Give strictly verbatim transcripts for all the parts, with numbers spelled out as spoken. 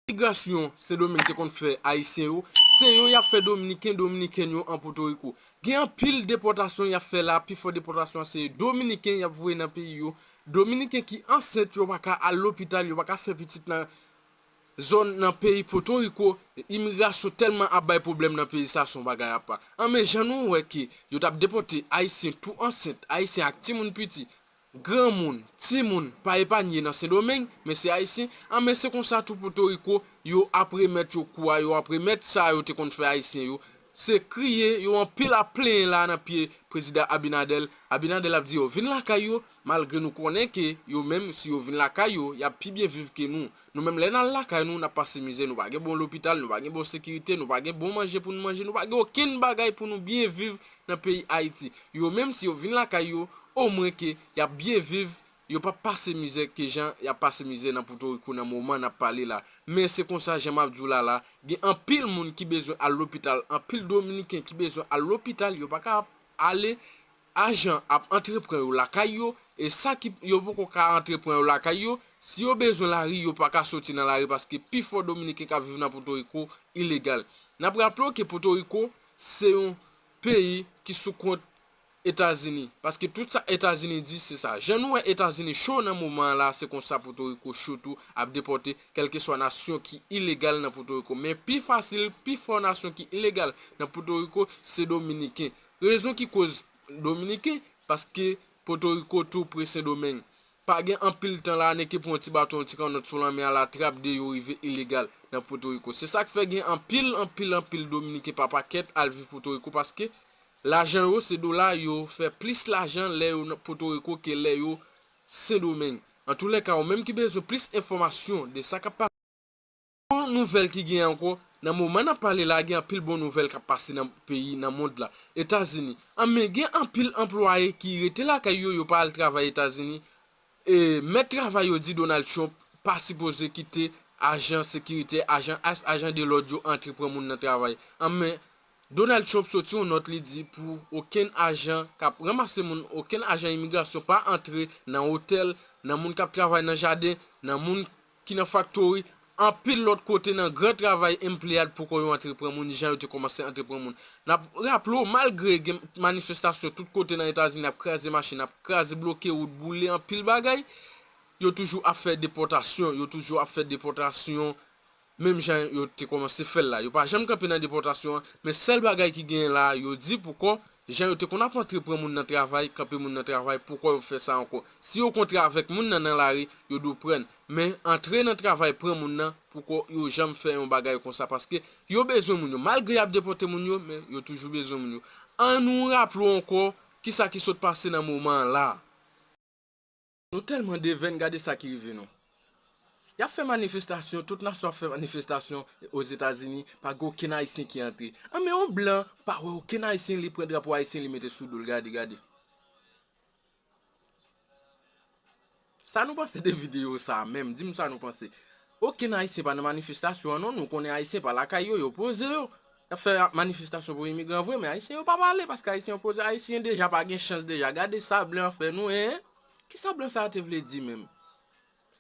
Imigrasyon Sendomeng te konn fè Ayisyen yo, se yo y ap fè Dominiken, Dominiken yo an Pòtoriko. Gen anpil depòtasyon y ap fè la, pifò depòtasyon an se Dominiken y ap voye nan peyi yo. Dominiken ki ansent yo pa ka al lopital, yo pa ka fè pitit nan zòn nan peyi Pòtoriko, imigrasyon tèlman ap bay pwoblèm nan peyi sa, se yon bagay apa. An men jan nou wè ke yo t ap depòte Ayisyen tou ansent, Ayisyen ak timoun piti, granmoun, timoun pa epanye nan Sendomeng, men se Ayisyen, an men se konsa tou Pòtoriko, yo ap remèt yo kou a, yo ap remèt sa yo te konn fè Ayisyen yo, se kriye, yo anpil ap plenyen la nan pye Prezidan Abinader. Abinader ap di yo vin lakay yo, malgre nou konnen ke yo menm, si yo vin lakay yo, y ap pi byen viv ke nou. Nou menm, lè n al lakay nou, n ap pase mizè, nou pa gen bon lopital, nou pa gen bon sekirite, nou pa gen bon manje pou nou manje, nou pa gen okenn bagay pou nou byen viv nan peyi Ayiti. Yo menm, si yo vin lakay yo, omwen ke y ap byen viv, yo p ap pase mizè ke jan y ap pase mizè nan Pòtoriko nan moman n ap pale la. Men se konsa, jan m ap di w la la, gen anpil moun ki bezwen al lopital, anpil Dominiken ki bezwen al lopital, yo pa ka ale, ajan ap antreprann yo lakay yo, e sa ki yo poko ka antreprann yo lakay yo, si yo bezwen lari, yo pa ka soti nan lari, paske pifò Dominiken k ap viv nan Pòtoriko ilegal. N ap raple w ke Pòtoriko se yon peyi ki sou kont Etazini, paske tout sa Etazini di, se sa. Jan nou wè Etazini cho nan moman an la, se konsa Pòtoriko cho tou, ap depòte kèlkeswa nasyon ki ilegal nan Pòtoriko. Men pi fasil, pi fò nasyon ki ilegal nan Pòtoriko, se Dominiken. Rezon ki koz Dominiken, paske Pòtoriko tou pre Sendomeng. Pa gen anpil tan la, nèg ki pran yon ti bato, yon ti kannòt sou lanmè a la, trap de yo rive ilegal nan Pòtoriko. Se sa k fè gen anpil, anpil, anpil Dominiken pa pakèt al viv Pòtoriko, paske lajan yo, se dola, yo fè plis lajan lè yo nan Pòtoriko ke lè yo Sendomeng. Antoulèka, ou menm ki bezwen plis enfòmasyon de sa k ap pase, bon nouvèl ki gen ankò, nan moman n ap pale la, gen anpil bon nouvèl k ap pase nan peyi, nan mond la, Etazini. An, men gen anpil anplwaye ki rete lakay yo, yo pa al travay Etazini. E, mèt travay yo di Donald Trump pa sipoze kite ajan sekirite, ajan ICE, ajan de lòd yo antre pran moun nan travay. An, men Donald Trump soti yon nòt, li di pou okenn ajan k ap ranmase moun, okenn ajan imigrasyon pa antre nan otèl, nan moun k ap travay nan jaden, nan moun ki nan faktori, anpil lòt kote nan gran travay employed poko yo antre pran moun, jan yo te kòmanse antre pran moun. N ap raple w, malgre gen manifestasyon tout kote nan Etazini, ap kraze machin, ap kraze, bloke wout, boule anpil bagay, yo toujou ap fè depòtasyon, yo toujou ap fè depòtasyon, menm jan yo te kòmanse fè l la. Yo pa janm kanpe nan depòtasyon an, men sèl bagay ki genyen la, yo di poko, jan yo te konn ap antre pran moun nan travay, kanpe moun nan travay, poko yo fè sa ankò. Si yo kontre avèk moun nan nan lari, yo dwe pran. Men antre nan travay, pran moun nan, poko yo janm fè yon bagay konsa, paske yo bezwen moun yo. Malgre y ap depòte moun yo, men yo toujou bezwen moun yo. Ann nou raple w ankò, kisa ki sot pase nan moman an la. Nou tèlman devèn, gade sa ki rive nou. Y ap fè manifestasyon, tout nasyon ap fè manifestasyon Ozetazini, pa gen okenn Ayisyen ki antre. An, men yon blan pa wè okenn Ayisyen, li pran drapo ayisyen, li mete sou do l, gade, gade. Sa nou panse de videyo sa a menm? Di m sa nou panse. Okenn Ayisyen pa nan manifestasyon an non, nou konnen Ayisyen pa lakay yo, yo poze yo. Y ap fè manifestasyon pou imigran vre, men Ayisyen yo pa pale, paske Ayisyen yo poze, Ayisyen deja pa gen chans deja. Gade sa blan fè nou, en? Kisa blan sa a te vle di menm?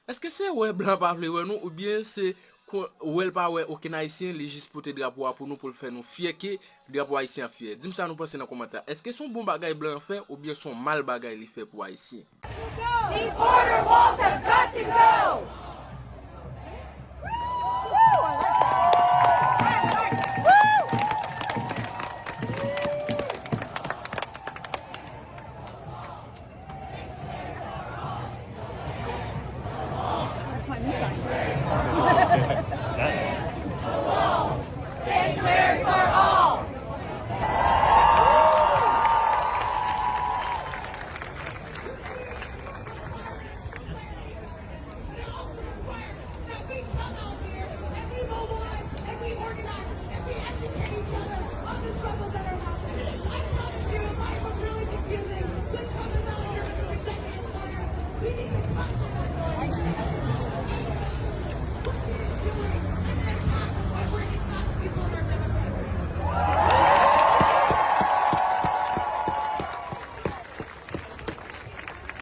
Èske se wè blan pa vle wè nou, oubyen se ko-, wè l pa wè okenn Ayisyen, li jis pote drapo a pou nou, pou l fè nou fyè ke drapo ayisyen an fyè? Di m sa nou panse nan kòmantè. Èske se yon bon bagay blan an fè, oubyen se yon mal bagay li fè pou Ayisyen? These border walls have got to go! But it also requires that we come out here and we mobilize and we organize and we educate each other on the struggles that are happening. I promise you, it might look really confusing. Good Trump is out here with his executive orders. We need to fight for that.